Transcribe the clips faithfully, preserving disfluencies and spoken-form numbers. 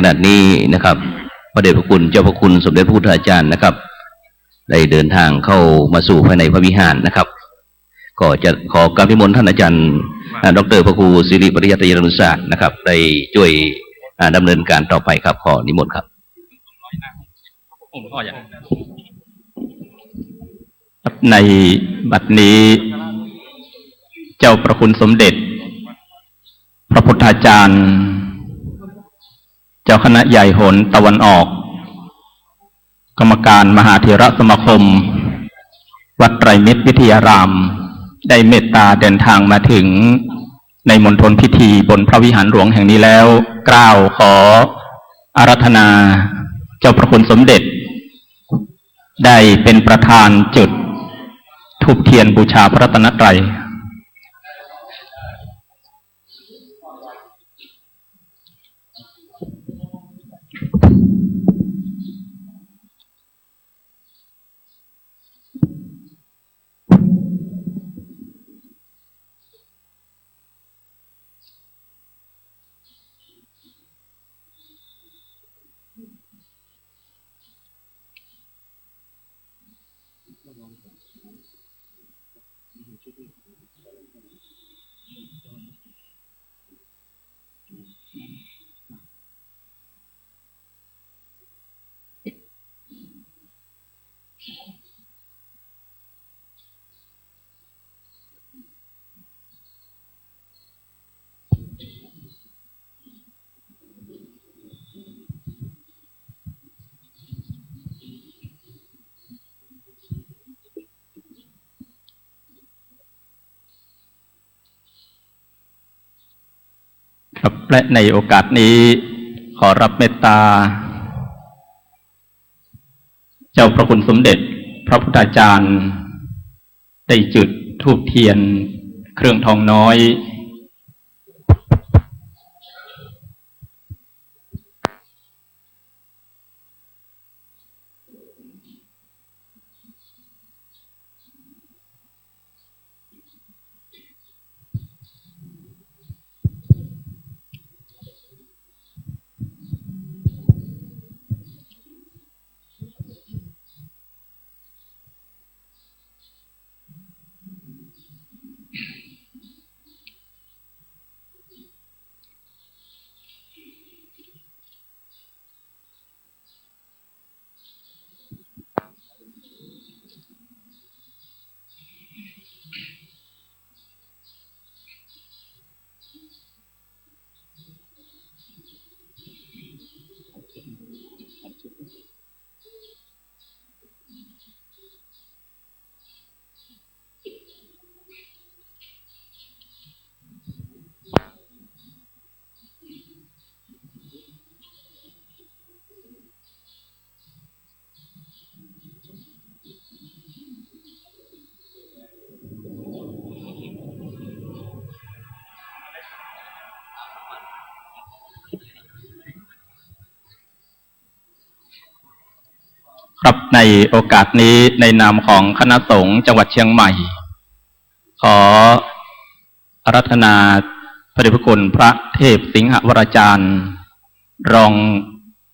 ขณะนี้นะครับ พระเดชพระคุณเจ้าพระคุณสมเด็จพระพุทธาจารย์นะครับ ได้เดินทางเข้ามาสู่ภายในพระวิหารนะครับ ก็จะขอกราบนิมนต์ท่านอาจารย์ อ่า ดอกเตอร์ พระครูสิริปริยัติยานุศาสตร์นะครับ ได้ช่วย อ่า ดำเนินการต่อไปครับ ขอนิมนต์ครับ ในบัดนี้ เจ้าพระคุณสมเด็จ พระพุทธาจารย์ เจ้าคณะใหญ่หนตะวันออก กรรมการมหาเถรสมาคม วัดไตรมิตรวิทยาราม ได้เมตตาเดินทางมาถึงในมณฑลพิธีบนพระวิหารหลวงแห่งนี้แล้ว เกล้าขออาราธนาเจ้าพระคุณสมเด็จ ได้เป็นประธานจุดธูปเทียนบูชาพระรัตนตรัย ครับ และในโอกาสนี้ ขอรับเมตตา เจ้าพระคุณสมเด็จพระพุทธาจารย์ ได้จุดธูปเทียนเครื่องทองน้อย ครับ ในโอกาสนี้ ในนามของคณะสงฆ์จังหวัดเชียงใหม่ ขออาราธนาพระเดชพระคุณพระเทพสิงหวรจารย์ รอง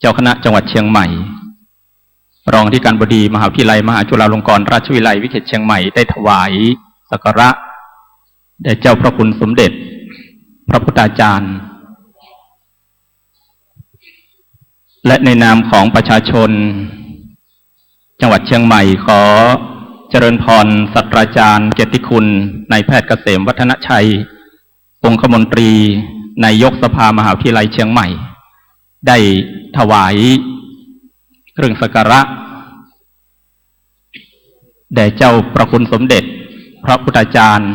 เจ้าคณะจังหวัดเชียงใหม่ รองอธิการบดีมหาวิทยาลัยมหาจุฬาลงกรณราชวิทยาลัยวิเขตเชียงใหม่ ได้ถวายสักการะแด่เจ้าพระคุณสมเด็จพระพุทธาจารย์ และในนามของประชาชนจังหวัดเชียงใหม่ ขอเจริญพรศาสตราจารย์เกียรติคุณนายแพทย์เกษมวัฒนชัย องคมนตรีนายกสภามหาวิทยาลัยเชียงใหม่ ได้ถวายเครื่องสักการะแด่เจ้าพระคุณสมเด็จพระพุทธาจารย์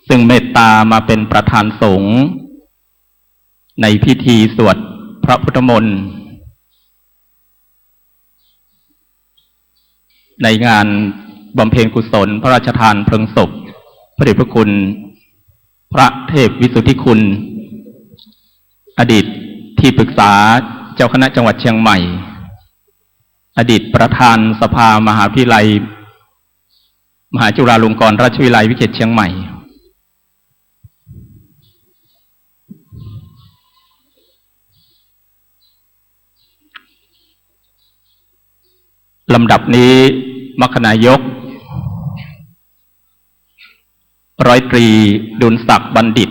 ซึ่งเมตตามาเป็นประธานสงฆ์ในพิธีสวดพระพุทธมนต์ ในงานบำเพ็ญกุศลพระราชทานเพลิงศพพระเดชพระคุณพระเทพวิสุทธิคุณ อดีตที่ปรึกษาเจ้าคณะจังหวัดเชียงใหม่ อดีตประธานสภามหาวิทยาลัยมหาจุฬาลงกรณราชวิทยาลัยวิเขตเชียงใหม่ ลำดับนี้ มคณายก ร้อยตรี ดุลศักดิ์บัณฑิต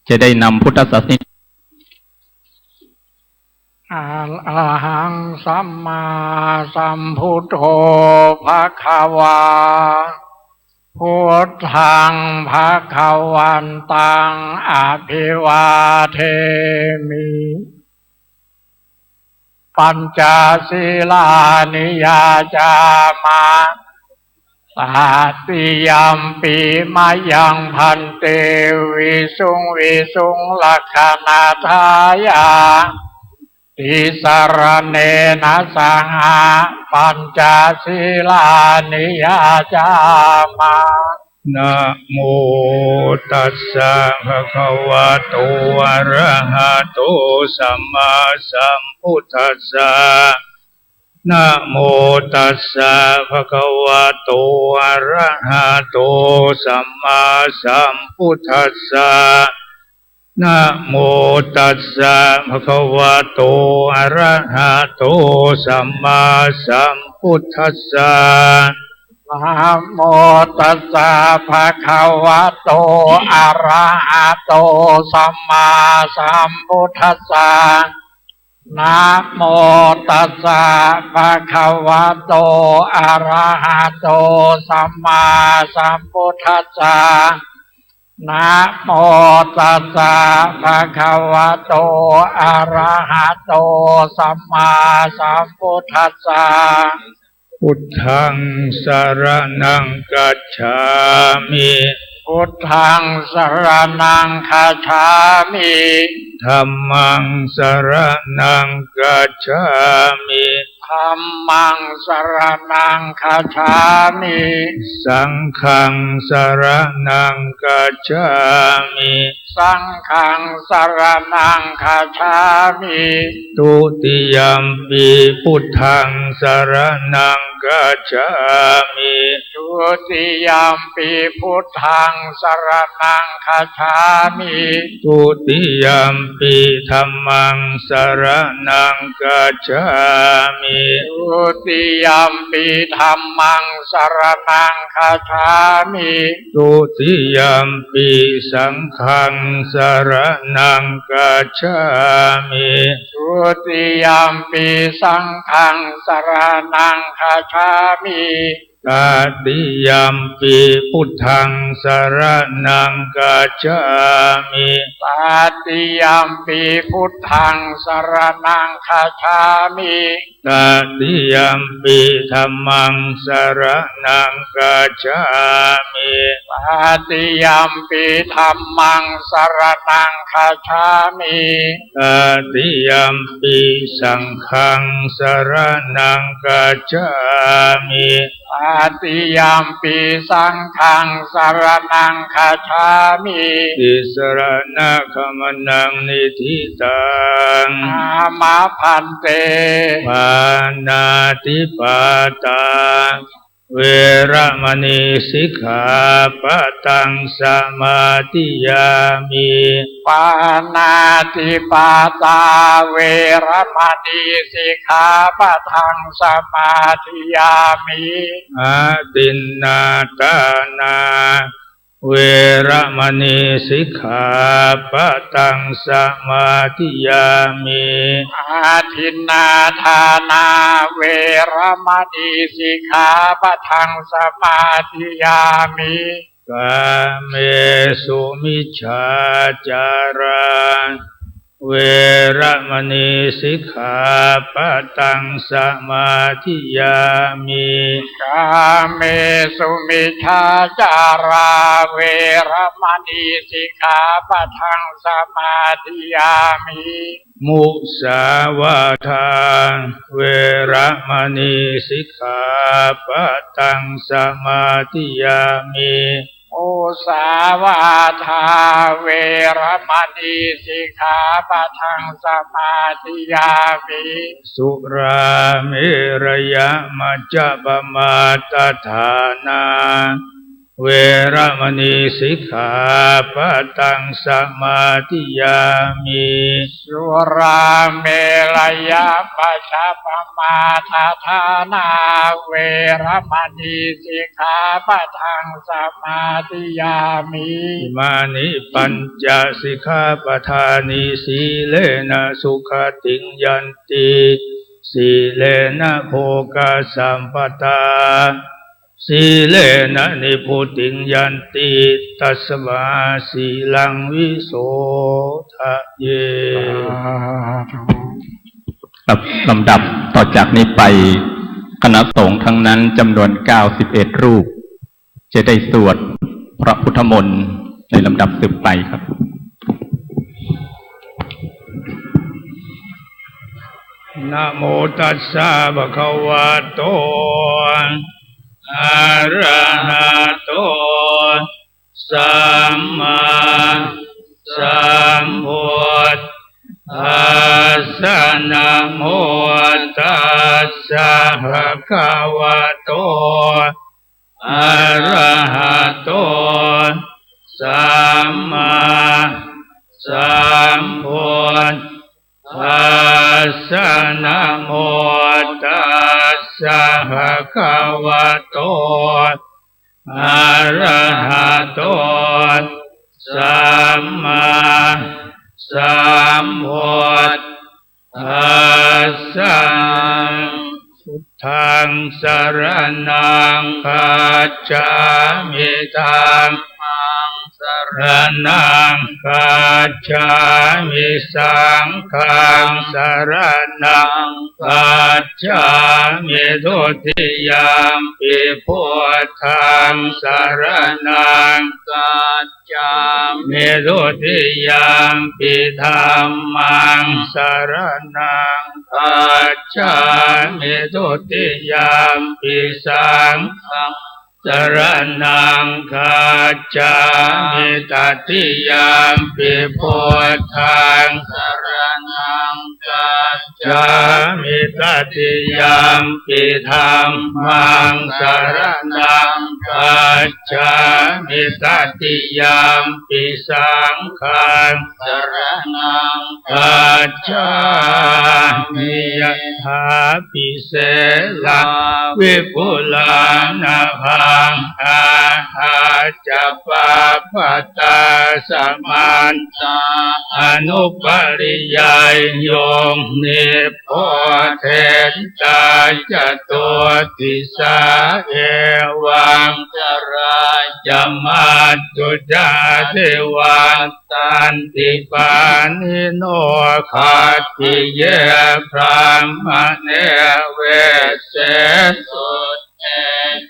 จะได้นำพุทธศาสนิก Arahaṃ sammāsambuddho bhagavā. Buddhaṃ bhagavantaṃ abhivādemi. Pañca sīlāni yācāma. Tatiyampi mayaṃ bhante visuṃ visuṃ rakkhaṇatthāya tisaraṇena saha pañca sīlāni yācāma. Namo tassa bhagavato arahato sammāsambuddhassa. Namo tassa bhagavato arahato sammāsambuddhassa. Namo tassa bhagavato arahato sammāsambuddhassa. Namo tassa bhagavato arahato sammāsambuddhassa. Namo tassa bhagavato arahato sammāsambuddhassa. Namo tassa bhagavato arahato sammāsambuddhassa. Buddhaṃ saraṇaṃ gacchāmi. Buddhaṃ saraṇaṃ gacchāmi. Dhammaṃ saraṇaṃ gacchāmi. Dhammaṃ saraṇaṃ gacchāmi. Saṅghaṃ saraṇaṃ gacchāmi. Saṅghaṃ saraṇaṃ gacchāmi. Dutiyampi buddhaṃ saraṇaṃ gacchāmi. Dutiyampi buddhaṃ saraṇaṃ gacchāmi. Dutiyampi dhammaṃ saraṇaṃ gacchāmi. Dutiyampi dhammaṃ saraṇaṃ gacchāmi. Dutiyampi saṅghaṃ saraṇaṃ gacchāmi. Dutiyampi saṅghaṃ saraṇaṃ gacchāmi. Tatiyampi buddhaṃ saraṇaṃ gacchāmi. Tatiyampi buddhaṃ saraṇaṃ gacchāmi. Tatiyampi dhammaṃ saraṇaṃ gacchāmi. Tatiyampi dhammaṃ saraṇaṃ gacchāmi. Tatiyampi saṅghaṃ saraṇaṃ gacchāmi. Tatiyampi saṅghaṃ saraṇaṃ gacchāmi. Tisaraṇagamanaṃ niṭṭhitaṃ. Āma bhante. Pāṇātipātā veramaṇī sikkhāpadaṃ samādiyāmi. Pāṇātipātā veramaṇī sikkhāpadaṃ samādiyāmi. Adinnādānā veramaṇī sikkhāpadaṃ samādiyāmi. Adinnādānā veramaṇī sikkhāpadaṃ samādiyāmi. Kāmesu micchācārā veramaṇī sikkhāpadaṃ samādiyāmi. Kāmesu micchācārā veramaṇī sikkhāpadaṃ samādiyāmi. Musāvādā veramaṇī sikkhāpadaṃ samādiyāmi. Musāvādā veramaṇī sikkhāpadaṃ samādiyāmi. Surāmerayamajjapamādaṭṭhānā veramaṇī sikkhāpadaṃ samādiyāmi. Surāmerayamajjapamādaṭṭhānā veramaṇī sikkhāpadaṃ samādiyāmi. Imāni pañca sikkhāpadāni. Sīlena sugatiṃ yanti, sīlena bhogasampadā, sīlena nibbutiṃ yanti, tasmā sīlaṃ visodhaye. ครับ ลำดับต่อจากนี้ไป คณะสงฆ์ทั้งนั้นจำนวน เก้าสิบเอ็ด รูป จะได้สวดพระพุทธมนต์ในลำดับสืบไปครับ Namo tassa bhagavato arahato sammāsambuddhassa. Namo tassa bhagavato arahato sammāsambuddhassa. Namo tassa bhagavato arahato sammāsambuddhassa. Buddhaṃ saraṇaṃ gacchāmi. Dhammaṃ saraṇaṃ gacchāmi. Saṅghaṃ saraṇaṃ gacchāmi. Dutiyampi buddhaṃ saraṇaṃ gacchāmi. Dutiyampi dhammaṃ saraṇaṃ gacchāmi. Dutiyampi saṅghaṃ saraṇaṃ gacchāmi. Tatiyampi buddhaṃ saraṇaṃ gacchāmi. Tatiyampi dhammaṃ saraṇaṃ gacchāmi. Tatiyampi saṅghaṃ saraṇaṃ gacchāmi. Yathāpi selā vipulā nabhaṃ, āhacca pabbataṃ, samantā anupariyayo, nibbodetvā catuddisā, evaṃ carāya matthusāti vattā nti pāṇino. Khattiye brāhmaṇe vesshe sudde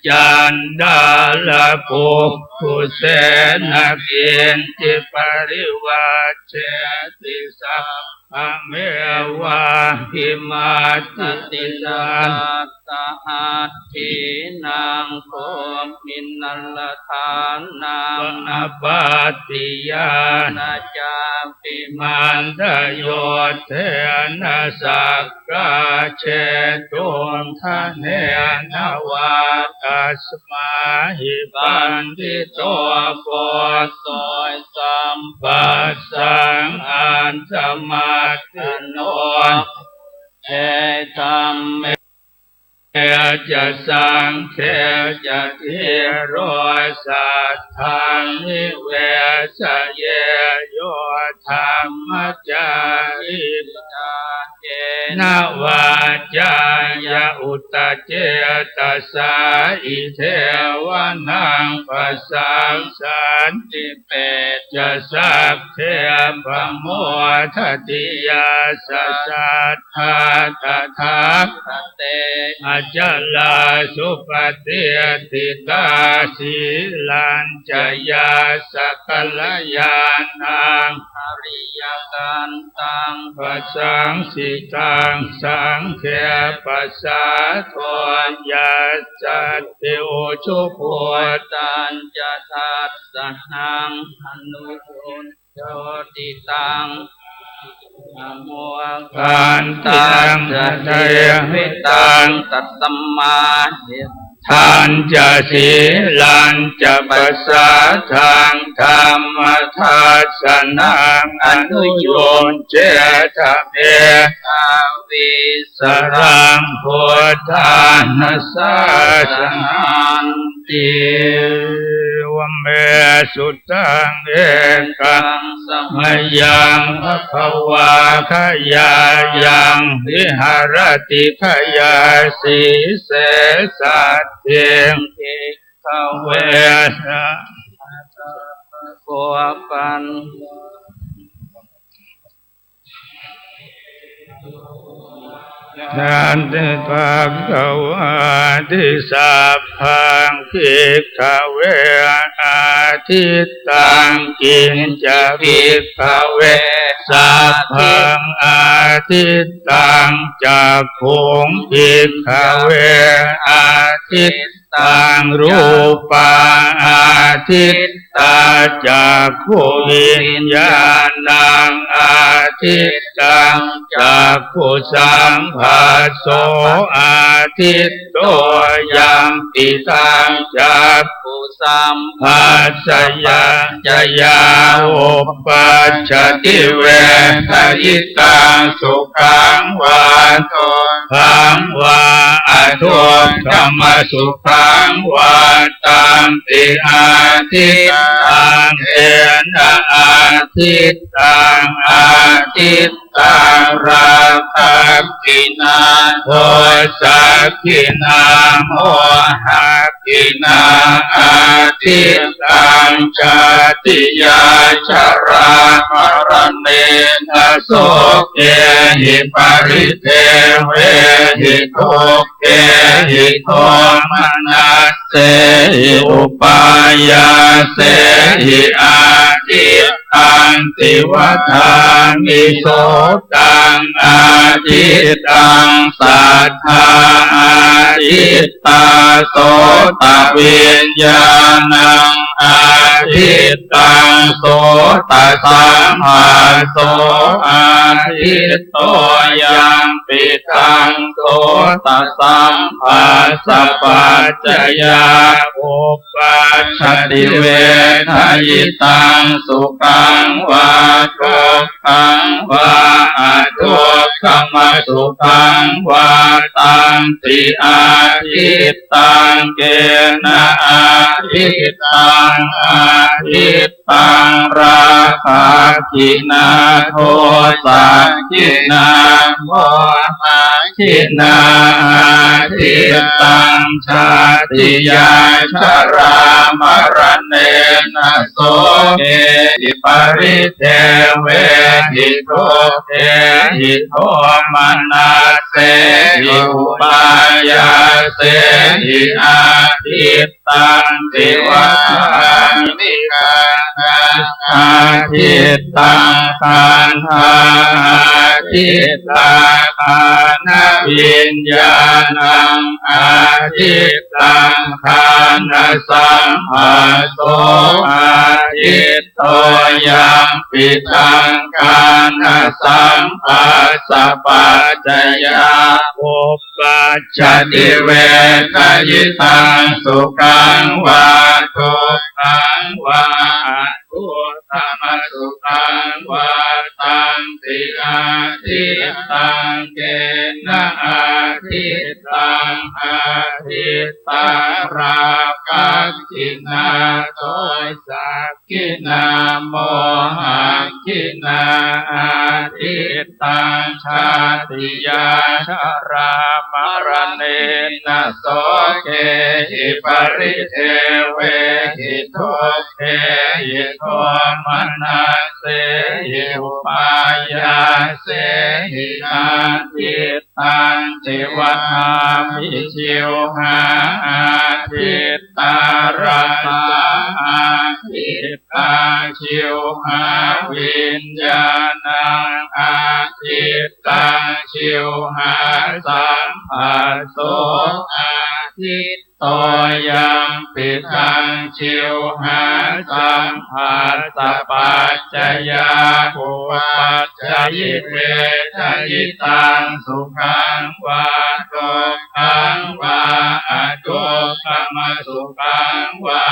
caṇḍālakukkuse, na kiñci parivajjeti sabbamevābhimattisattā. Sahassīnaṃ bhūmiṇḍaradhānaṃ apattiya, na cāpi mandayo tena sakkā jetuṃ dhanena vā. Tasmā hi paṇḍito poso sambhassaṃ attamattano, e dhamme ca saṅghe ca dhīro saddhaṃ nivesaye, yo dhammacārī yena vācāya uda cetasā, idheva naṃ pasāsati, pecca sagge pamodati. Yassa saddhā tathāgate acarā supatiṭṭhitā, sīlañca yassa kalyāṇaṃ ariyakantaṃ pasaṃsitaṃ, saṅghe pasādo yassatthi ujubhūtañca dassanaṃ anuyuñjoti, taṃ amoghantassa devitaṃ. Tasmā hi Dañca sīlañca pasādaṃ dhammadāssanaṃ anuyuñjetha medhāvī saraṃ buddhāna sāsananti. Evaṃ me sutaṃ. Ekaṃ samayaṃ bhagavā gayāyaṃ viharati gayāsīse saddhiṃ bhikkhave saddhiṃ bhikkhave Bhagavāti. Sabbaṃ bhikkhave ādittaṃ. Kiñca bhikkhave sabbaṃ ādittaṃ. Cakkhuṃ bhikkhave ādittaṃ. Rūpā ādittā. Cakkhuviññāṇaṃ ādittaṃ. Cakkhusamphasso āditto. Yampidaṃ cakkhusamphassapaccayā uppajjati vedayitaṃ sukhaṃ vā dukkhaṃ vā adukkhamasukhaṃ vā tampi ādittaṃ. Kena ādittaṃ? Ādittā rāgagginā dosagginā mohagginā. Ādittaṃ jātiyā jarāmaraṇena sokehi paridevehi dukkhehi domanassehi upāyāsehi ādittaṃ ti vadāmi. So taṃ ādittaṃ. Saddā ādittā. Sotaviññāṇaṃ ādittaṃ. Sotasamphasso āditto. Yampidaṃ sotasamphassapaccayā uppajjati vedayitaṃ sukhaṃ vā dukkhaṃ vā adukkhamasukhaṃ vā tampi ādittaṃ. Kena ādittaṃ? Ādittaṃ rāgagginā dosagginā mohagginā. Ādittaṃ jātiyā jarāmaraṇena sokehi paridevehi dukkhehi domanassehi upāyāsehi ādittaṃ ti vadāmi. Ghānā ādittaṃ. Gandhā ādittā. Ghānaviññāṇaṃ ādittaṃ. Ghānasamphasso āditto. Yampidaṃ ghānasamphassapaccayaṃ uppajjati vedayitaṃ sukhaṃ vā dukkhaṃ vā adukkhamasukhaṃ vā tampi ādittaṃ. Kena ādittaṃ? Ādittā rāgagginā dosagginā mohagginā. Ādittaṃ jātiyā jarāmaraṇena sokehi paridevehi dukkhehi domanassehi upāyāsehi ādittaṃ ti vadāmi. Jivhā ādittā. Rasā ādittā. Jivhāviññāṇaṃ ādittaṃ. Jivhāsamphasso āditto. Yampidaṃ jivhāsaphassapaccayaṃ uppajjati vedayitaṃ sukhaṃ vā dukkhaṃ vā aduk sukhaṃ vā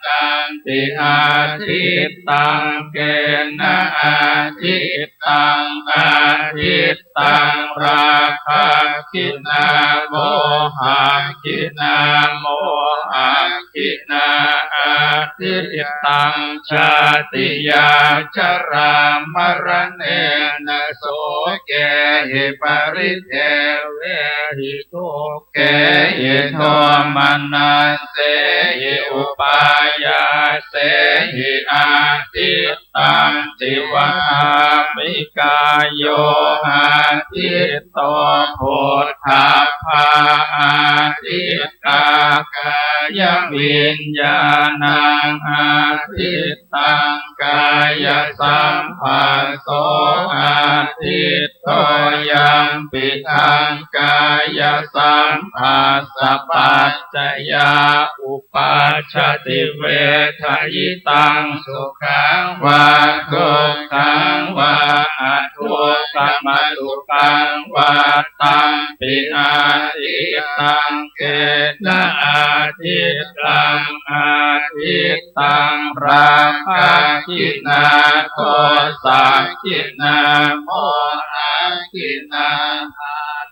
tampi ādittaṃ. Kena ādittaṃ? Ādittaṃ rāgagginā mohagginā mohagginā ādittaṃ jātiyā jarāmaraṇena sokehi paridevehi dukkhehi domanassehi upāyāsehi ādittaṃ ti vadāmi. Kāyo āditto phoṭṭhabbā ādittā kāyaviññāṇaṃ ādittaṃ kāyasambhasso āditto yampidaṃ kāyasambhassapacca yā uppajjati vedayitaṃ sukhaṃ vā dukkhaṃ vā adukkhamasukhaṃ vā tampi ādittaṃ. Kena ādittaṃ? Ādittaṃ rāgagginā dosagginā mohagginā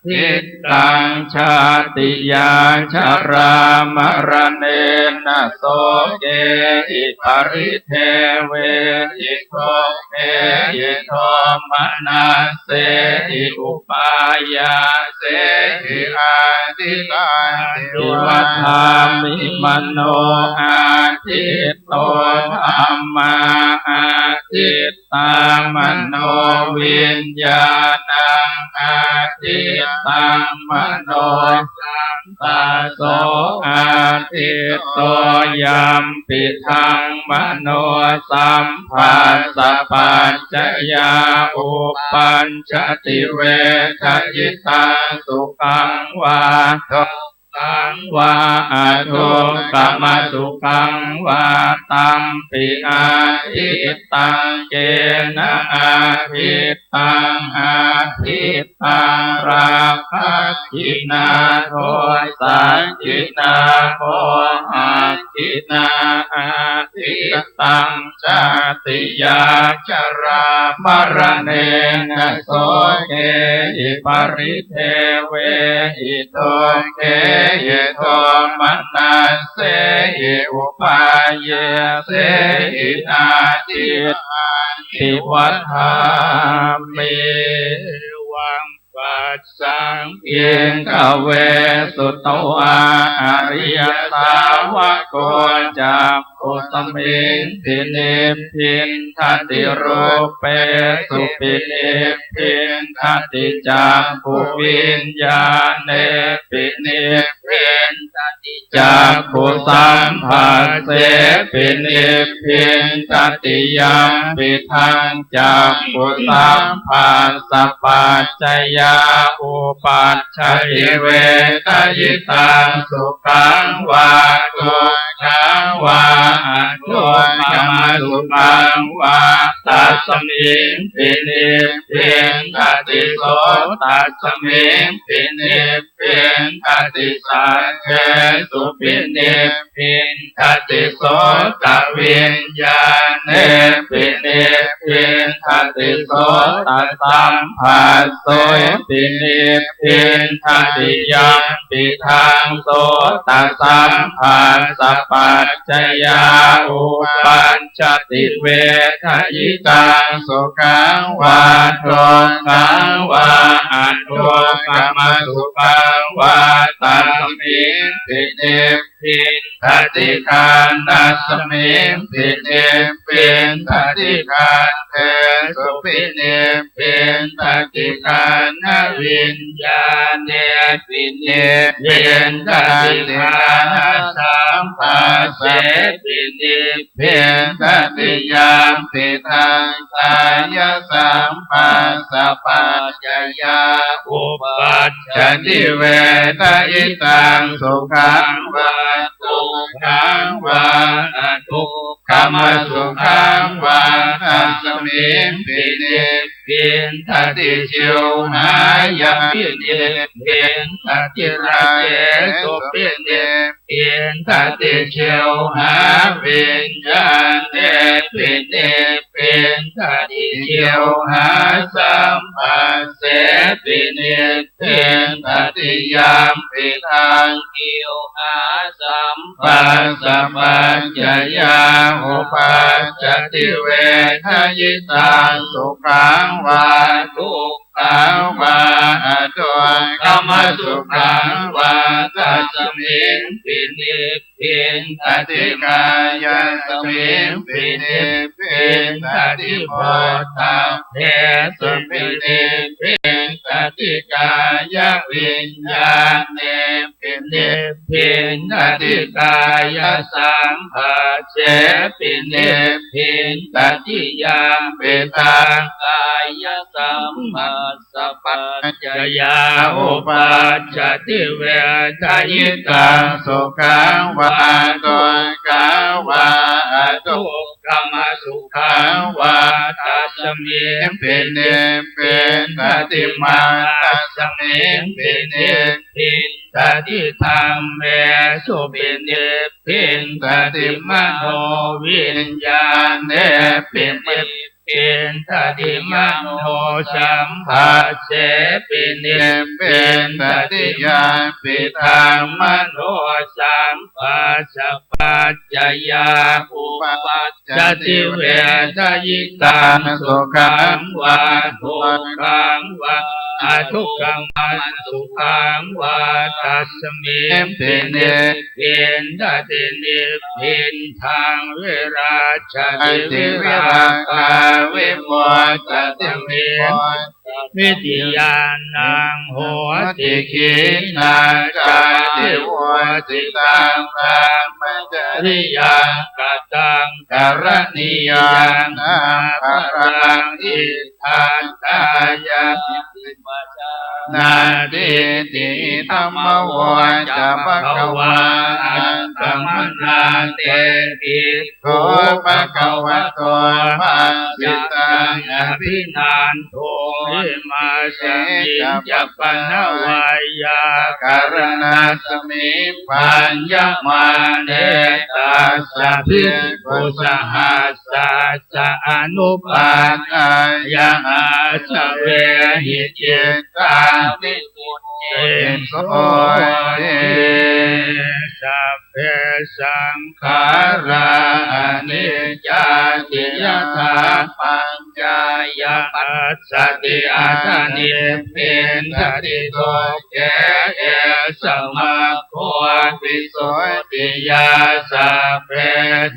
ādittaṃ jātiyā jarāmaraṇena sokehi paridevehi dukkhehi domanassehi upāyāsehi ādittaṃ ti vadāmi. Mano āditto dhammā ādittā manoviññāṇaṃ ādittaṃ manosamphasso āditto yampidaṃ manosamphassapaccayā uppajjati vedayitaṃ sukhaṃ vā dukkhaṃ vā adukkhamasukhaṃ vā tampi ādittaṃ. Kena ādittaṃ? Ādittaṃ rāgagginā dosagginā mohagginā ādittaṃ jātiyā jarāmaraṇena sokehi paridevehi dukkhehi domanassehi upāyāsehi ādittaṃ ti vadāmi. Evaṃ passaṃ bhikkhave sutavā ariyasāvako cakkhusmiṃpi nibbindati rūpesupi nibbindati cakkhuviññāṇepi nibbindati cakkhusamphassepi nibbindati yampidaṃ cakkhusamphassapaccayā uppajjati vedayitaṃ sukhaṃ vā dukkhaṃ vā adukkhamasukhaṃ vā tasmiṃpi nibbindati sotasmiṃpi nibbindati saddesupi nibbindati sotaviññāṇepi nibbindati sotasamphassepi nibbindati yampidaṃ sotasamphassapaccayā uppajjati vedayitaṃ sukhaṃ vā dukkhaṃ vā adukkhamasukhaṃ vā tasmiṃpi nibbindati ṭhānasmiṃpi nibbindati ṭhānesupi nibbindati ṭhānaviññāṇepi nibbindati ṭhānasamphassepi nibbindati yampidaṃ kāyasamphassapaccayā uppajjati vedayitaṃ sukhaṃ vā dukkhaṃ vā adukkhamasukhaṃ vā tasmiṃpi nibbindati pindati. Jivhāya pinibbindati. Rasesu pinibbindati. Jivhāviññāṇe pinibbindati. Jivhāsambhase pinibbindati. Yampidaṃ jivhāsambhassapaccayā uppajjati vedayitaṃ sukhaṃ vā dukkhaṃ vā adukkhamasukhaṃ vā, tasmiṃ pinibbindati. Kāyasmiṃ pinibbindati. Phoṭṭhabbesu pinibbindati. Kāyaviññāṇe pinibbindati. Kāyasambhase pinibbindati. Yampidaṃ kāyasambhassapaccayā uppajjati vedayitaṃ sukhaṃ vā dukkhaṃ vā adukkhamasukhaṃ vā, tasmiṃ pinibbindati. Manasmiṃ pinibbindati. Dhammesu pinibbindati. Manoviññāṇe pinibbindati. Manosambhase pinibbindati. Yampidaṃ manosambhassapaccayā uppajjati vedayitaṃ sukhaṃ vā dukkhaṃ vā adukkhamasukhaṃ vā, tasmiṃ pinibbindati. Nibbindaṃ virajjati. Virāgā vimuccati. Vimuttasmiṃ tiyānaṃ hoti. Khīṇā cāti vusitaṃ brahmacariyaṃ, kataṃ karaṇīyaṃ nāparaṃ itthattāyāti pajānātīti. Idamavoca bhagavā. Attamanā te bhikkhū bhagavato bhāsitaṃ abhinanduṃ. Imasmiñca pana veyyākaraṇasmiṃ bhaññamāne tassa bhikkhusahassassa anupādāya āsavehi cittaṃ visuddhijutā hoti. Sabbe saṅkhārā aniccāti. Yadā paññāya passati atha nibbindati dukkhe, esa maggo visuddhiyā. Sabbe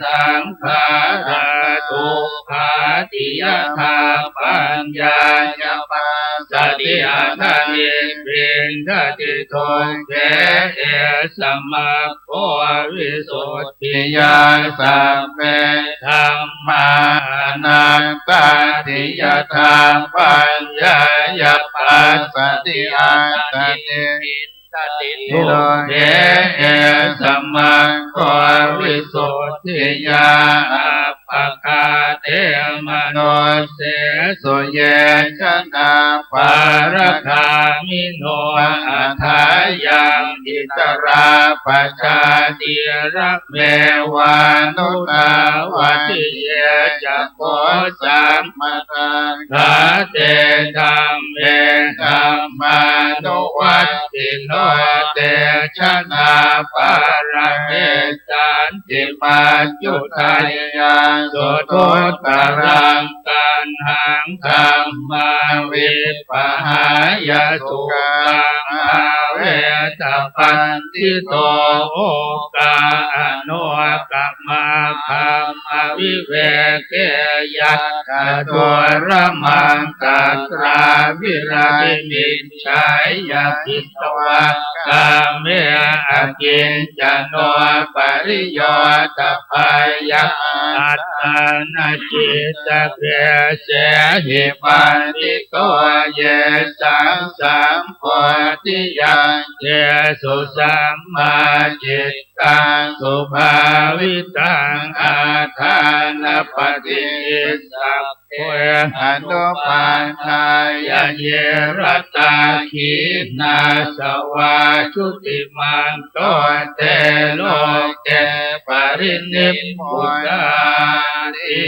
saṅkhārā dukkhāti. Yadā paññāya passati atha nibbindati dukkhe, esa maggo visuddhiyā. Sabbe dhammā anattāti. Yadā paññāya passati atha nibbindati dukkhe, esa maggo visuddhiyā. Appakā te manussesu ye janā baлагāmino athāyaṃ vitarā pajātīramevānudāvati. Ye ca kho sammadakkhā te dhamme dhammānuvattino, te janā pāramessanti maccudheyyaṃ suduttaraṃ. Taṇhaṃ dhammā vippahāya sukhā bhāveta paṇḍito. Okā anokkamā brahmaviveke, yattha dūramaṃ tatrābhiratimiccheyya, jhitvā kāme akiñcano pariyodapāya, attānacittakesehi paṇḍito. Yesaṃ sambodhiyañce bhāvesu sammācittaṃ subhāvitaṃ āṭānāṭiyappaṭi. Sabbe anupādāya ye ratā khīṇāsavā jutimanto te loke parinibbutāti.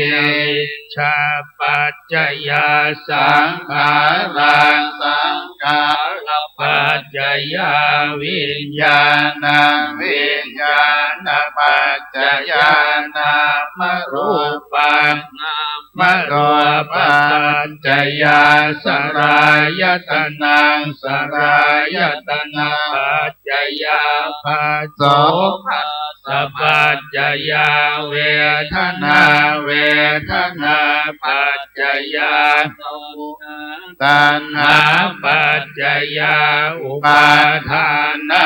Avijjāpaccayā saṅkhārā, saṅkhārapaccayā viññāṇaṃ, viññāṇapaccayā nāmarūpaṃ, nāmarūpapaccayā saḷāyatanaṃ, saḷāyatanapaccayā phasso, phassapaccayavedanā, vedanāpaccayā taṇhāpaccayā upādānā,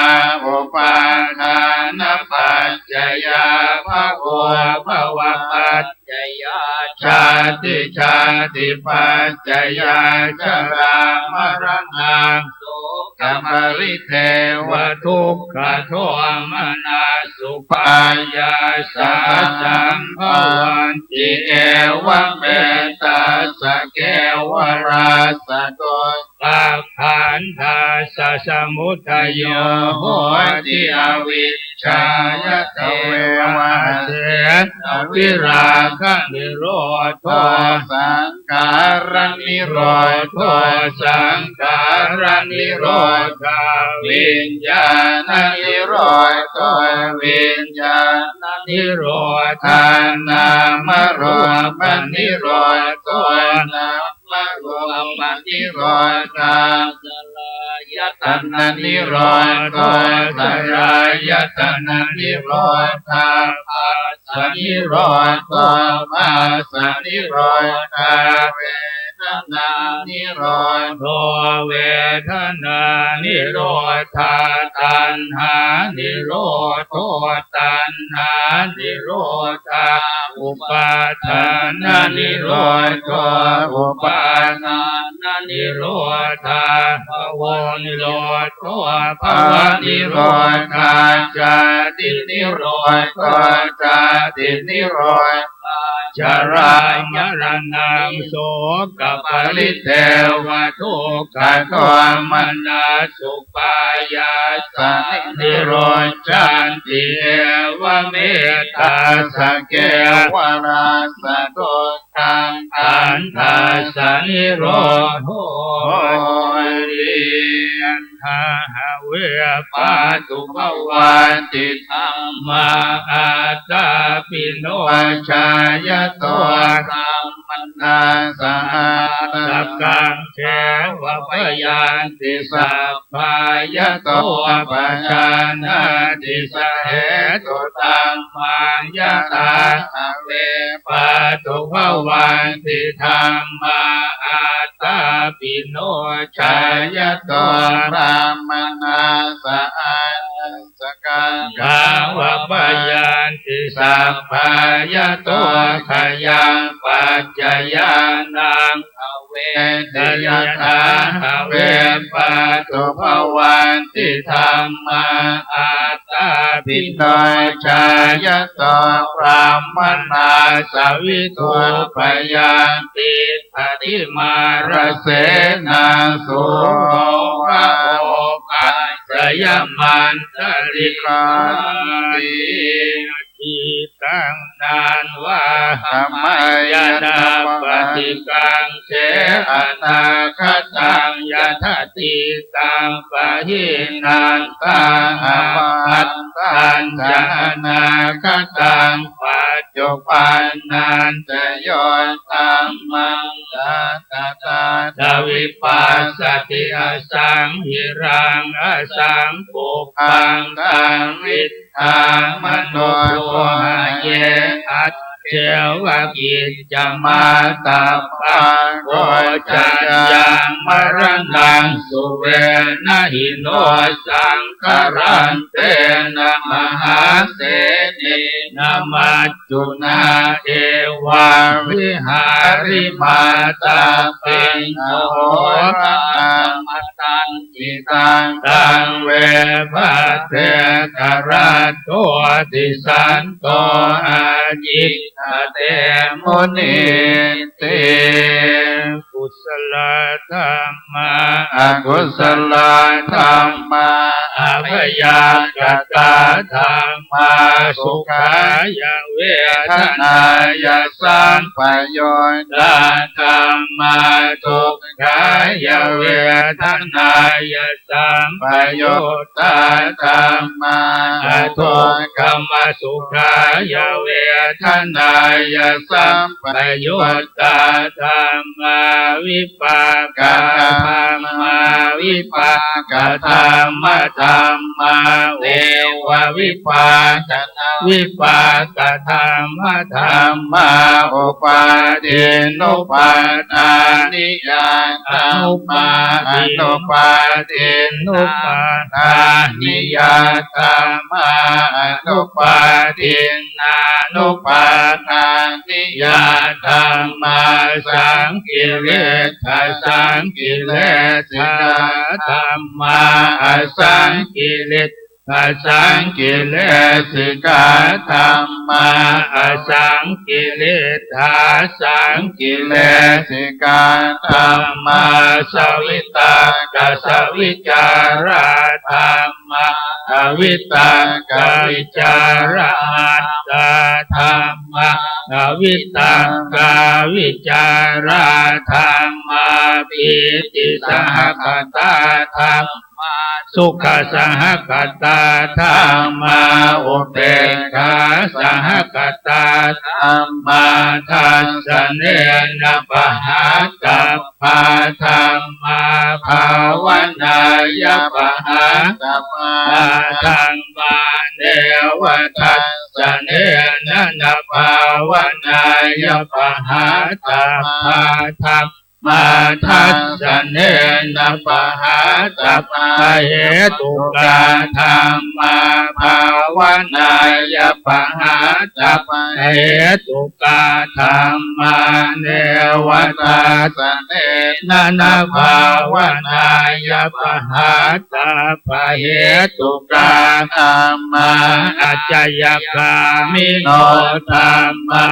upādānapaccayā bhavo, bhavapaccayā jāti, jātipaccayā jarāmaraṇā, sokaparidevadukkhado manāsupāyāsā saṃ bhavanti. Evametassa kevalassa dukkhakkhandhassa samudayo hoti. Avijjāya tveva asesavirāganirodho saṅkhāranirodho, saṅkhāranirodhā viññāṇanirodho, viññāṇanirodhā nāmarūpanirodho, nāmarūpanirodhā saḷāyatanirodho, saḷāyatananirodhā phassanirodho, phassanirodhā vedanānirodho, vedanānirodhā taṇhānirodho, taṇhānirodhā upādānanirodho, upādānanirodhā bhavanirodho, bhavanirodhā jātinirodho, jātinirodhā jarāmaraṇaṃ sokaparidevadukkhado manāsupāyāsā nirujjhanti. Evametassa kevalassa dukkhakkhandhassa nirodho hoti. Yathā have pātubhavanti dhammā ātāpino jāyato brāhmaṇassa ātakaṃ kheva bhayanti sabbā yato pajānāti sahetu dhammaṃ. Yathā have pātubhavanti dhammā ātāpino jāyato brāhmaṇassa ātakaṃ kheva bhayanti sabbā yato khayaṃ paccayānaṃ avedayati. Yathā have pātubhavanti dhammā ātāpino jāyato brāhmaṇassa vidhūpayaṃ tiṭṭhati mārasenaṃ sūro va oghasayamantalikā. Atītaṃ nānvāgameyya nappaṭikaṅkhe anāgataṃ yadatītaṃ pahīnantaṃ appattañca anāgataṃ paccuppannañca yo dhammaṃ tattha tattha vipassati asaṃhiraṃ asaṅkuppaṃ taṃ viddhā manubrūhaye. Ajjeva kiccamātappaṃ ko ca yaṃ maraṇaṃ suve na hi no saṅgarantena mahāsenena maccunā evaṃ vihārimātappaṃ ahorattamatandī taṃ taṃ ve bhaddekarattoti santo ācikkhate munīti. Kusalā dhammā, akusalā dhammā, abyākatā dhammā, sukhāya vedanāya sampayuttā dhammā, dukkhāya vedanāya sampayuttā dhammā, adukkhamasukhāya vedanāya sampayuttā dhammā, vipākā dhammā, vipākadhammadhammā, evavipākanavipākadhammadhammā, upādinnupādāniyā dhammā, anupādinnupādāniyā dhammā, anupādinnānupādāniyā dhammā, saṅkiliṭṭhasaṅkilesikā dhammā, asaṅkiliṭṭhasaṅkilesikā dhammā, asaṅkiliṭṭhāsaṅkilesikā dhammā, savitakkasavicārā dhammā, avitakkavicāramattā dhammā, avitakkāvicārā dhammā, pītisahagatā dhammā, sukhasahagatā dhammā, upekkhāsahagatā dhammā, dassanena pahātabbā dhammā, bhāvanāya pahātabbā dhammā, neva dassanena na bhāvanāya pahātabbā dhammā, dassanena pahātabbahetukā dhammā, bhāvanāya pahātabbahetukā dhammā, neva dassanena na bhāvanāya pahātabbahetukā dhammā, acayagāmino dhammā,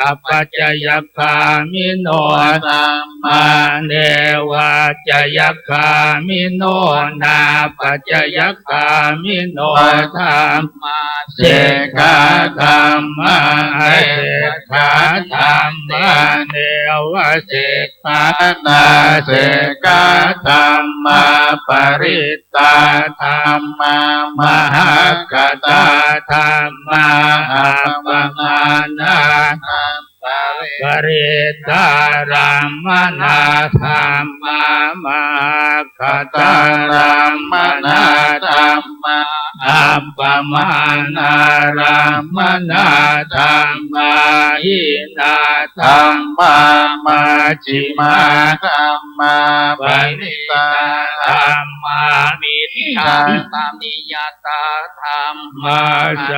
apacayagāmino dhammā, nevācayagāmino nāpacayagāmino dhammā, sekkhā dhammā, asekkhā dhammā, nevasekkhā nāsekkhā dhammā, parittā dhammā, mahaggatā dhammā, appamāṇā dhammā, parittārammaṇā dhammā, mahaggatārammaṇā dhammā, appamāṇārammaṇā dhammā, hīnā dhammā, majjhimā dhammā, paṇītā dhammā, micchattaniyatā dhammā,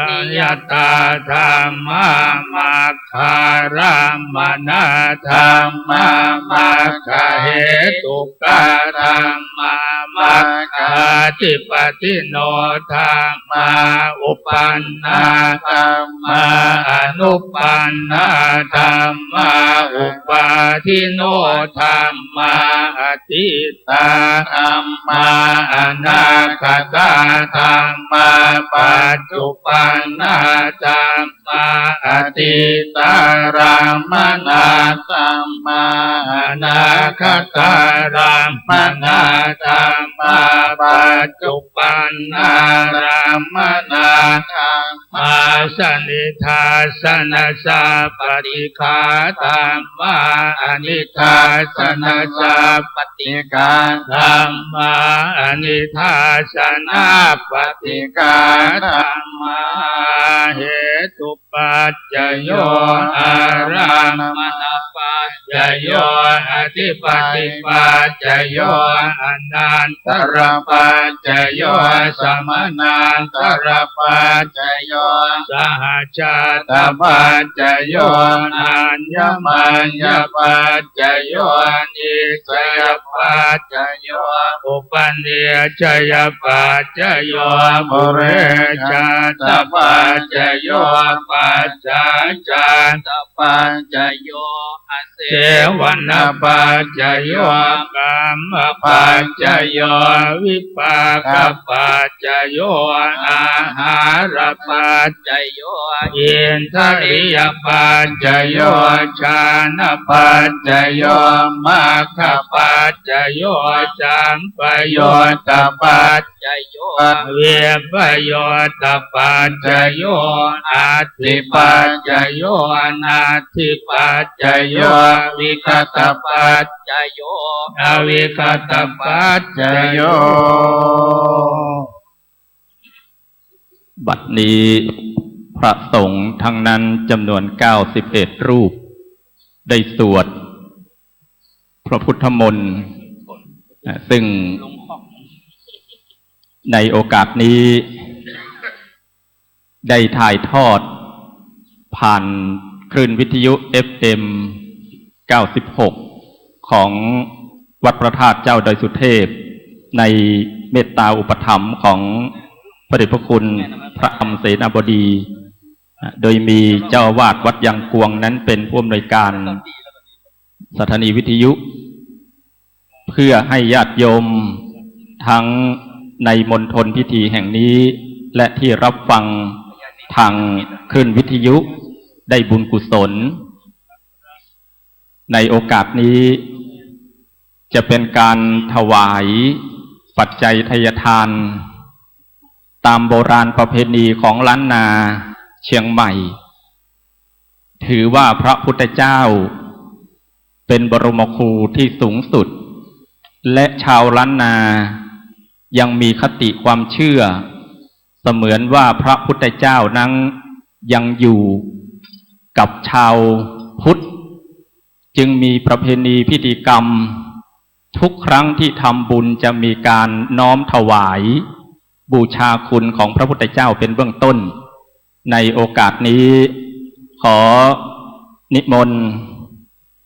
aniyatā dhammā, mag gārammaṇā dhammā, maggahetukā dhammā, maggādhipatino dhammā, uppannā dhammā, anuppannā dhammā, uppādino dhammā, atītā dhammā, anāgatā dhammā, paccuppannā dhammā, atītārammaṇā dhammā, anāgatārammaṇā dhammā, paccuppannārammaṇā dhammā, sanidassanasappaṭighā dhammā, anidassanasappaṭighā dhammā, anidassanāppaṭighā dhammā, hetu paccayo, ārammaṇapaccayo, adhipatipaccayo, anantarapaccayo, samanantarapaccayo, yo sahajātapaccayo aññamaññapaccayo nissayapaccayo upanissayapaccayo purejātapaccayo pacchājātapaccayo sevanapaccayo kammapaccayo vipākapaccayo āhārapaccayo indriyapaccayo jhānapaccayo maggapaccayo sampayuttapaccayo vippayuttapaccayo atthipaccayo natthipaccayo vigatapaccayo avigatapaccayo. บัดนี้พระสงฆ์ทั้งนั้นจำนวน 91 รูป ได้สวดพระพุทธมนต์ นะ ซึ่งในโอกาสนี้ได้ถ่ายทอดผ่านคลื่นวิทยุ เอฟเอ็ม 96 ของวัดพระธาตุเจ้าดอยสุเทพ ในเมตตาอุปถัมภ์ของพระเดชพระคุณพระธรรมเสนาบดี โดยมีเจ้าอาวาสวัดยางกวงนั้นเป็นผู้อำนวยการสถานีวิทยุ เพื่อให้ญาติโยมทั้งในมณฑลพิธีแห่งนี้ และที่รับฟังทางคลื่นวิทยุได้บุญกุศล ในโอกาสนี้จะเป็นการถวายปัจจัยทายทาน ตามโบราณประเพณีของล้านนาเชียงใหม่ ถือว่าพระพุทธเจ้าเป็นบรมครูที่สูงสุด และชาวล้านนายังมีคติความเชื่อ เสมือนว่าพระพุทธเจ้านั้นยังอยู่กับชาวพุทธ จึงมีประเพณีพิธีกรรม ทุกครั้งที่ทำบุญจะมีการน้อมถวายบูชาคุณของพระพุทธเจ้าเป็นเบื้องต้น ในโอกาสนี้ขอนิมนต์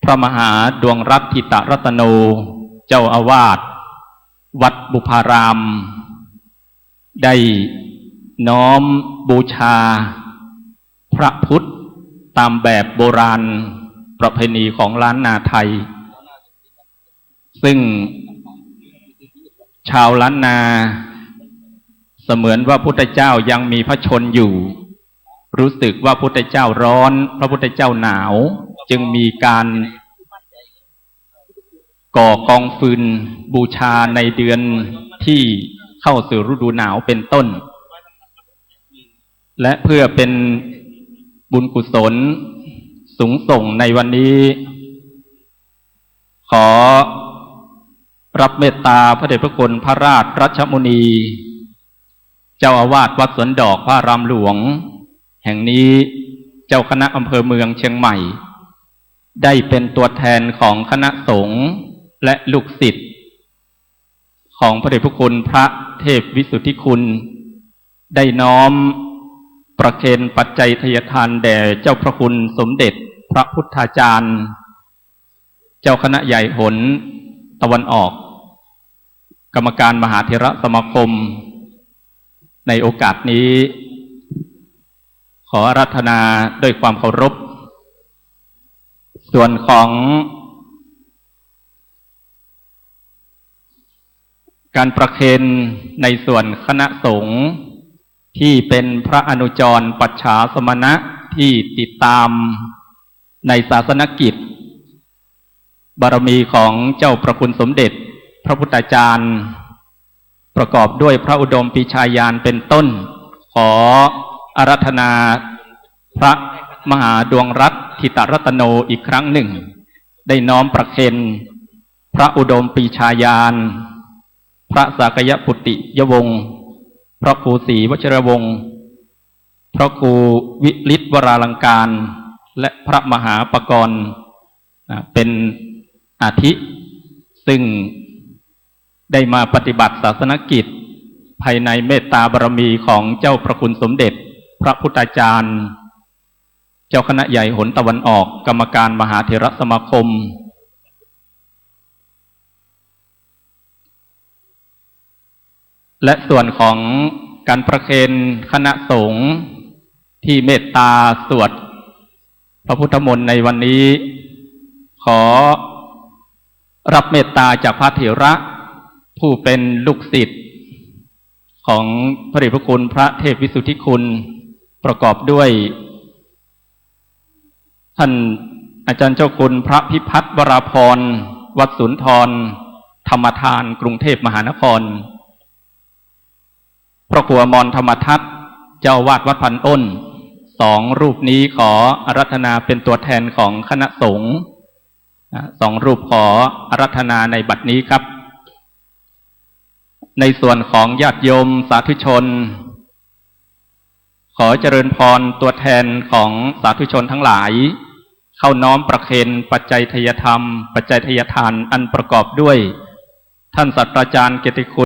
พระมหาดวงรัตน์ ธิตรัตโน เจ้าอาวาสวัดบุพาราม ได้น้อมบูชาพระพุทธตามแบบโบราณประเพณีของล้านนาไทย ซึ่งชาวล้านนาเสมือนว่าพุทธเจ้ายังมีพระชนม์อยู่ รู้สึกว่าพุทธเจ้าร้อน พระพุทธเจ้าหนาว จึงมีการก่อกองฟืนบูชาในเดือนที่เข้าสู่ฤดูหนาวเป็นต้น และเพื่อเป็นบุญกุศลสูงส่งในวันนี้ ขอรับเมตตาพระเดชพระคุณพระราชรัชมุนี เจ้าอาวาสวัดสวนดอกพระอารามหลวงแห่งนี้ เจ้าคณะอำเภอเมืองเชียงใหม่ ได้เป็นตัวแทนของคณะสงฆ์และลูกศิษย์ ของพระเดชพระคุณพระเทพวิสุทธิคุณ ได้น้อมประเคนปัจจัยทายทานแด่เจ้าพระคุณสมเด็จพระพุทธาจารย์ เจ้าคณะใหญ่หนตะวันออก กรรมการมหาเถรสมาคม ในโอกาสนี้ ขออาราธนาด้วยความเคารพ ส่วนของการประเคนในส่วนคณะสงฆ์ที่เป็นพระอนุจรปัจฉาสมณะที่ติดตามในศาสนกิจ บารมีของเจ้าพระคุณสมเด็จพระพุทธาจารย์ ประกอบด้วยพระอุดมปีชาญาณเป็นต้น ขออาราธนาพระมหาดวงรัตน์ ธิตรัตโน อีกครั้งหนึ่ง ได้น้อมประเคนพระอุดมปีชาญาณ พระสากยปุตติยวงศ์ พระครูศรีวชิรวงศ์ พระครูวิริตวราลังการ และพระมหาปกรณ์ นะ เป็นอาทิ ซึ่งได้มาปฏิบัติศาสนกิจภายในเมตตาบารมีของเจ้าพระคุณสมเด็จ พระพุทธาจารย์ เจ้าคณะใหญ่หนตะวันออก กรรมการมหาเถรสมาคม และส่วนของการประเคนคณะสงฆ์ที่เมตตาสวดพระพุทธมนต์ในวันนี้ ขอรับเมตตาจากพระเถระผู้เป็นลูกศิษย์ของพระเดชพระคุณพระเทพวิสุทธิคุณ ประกอบด้วย ท่านอาจารย์เจ้าคุณพระพิพัฒน์วราพร วัดสุนทรธรรมทาน กรุงเทพมหานคร พระครูอมรธรรมทัศน์ เจ้าอาวาสวัดพันอ้น สองรูปนี้ขออาราธนาเป็นตัวแทนของคณะสงฆ์ อ่ะ สองรูปขออาราธนาในบัดนี้ครับ ในส่วนของญาติโยมสาธุชน ขอเจริญพรตัวแทนของสาธุชนทั้งหลาย เข้าน้อมประเคนปัจจัยทายธรรม ปัจจัยทายทานอันประกอบด้วย ท่านศาสตราจารย์เกียรติคุณ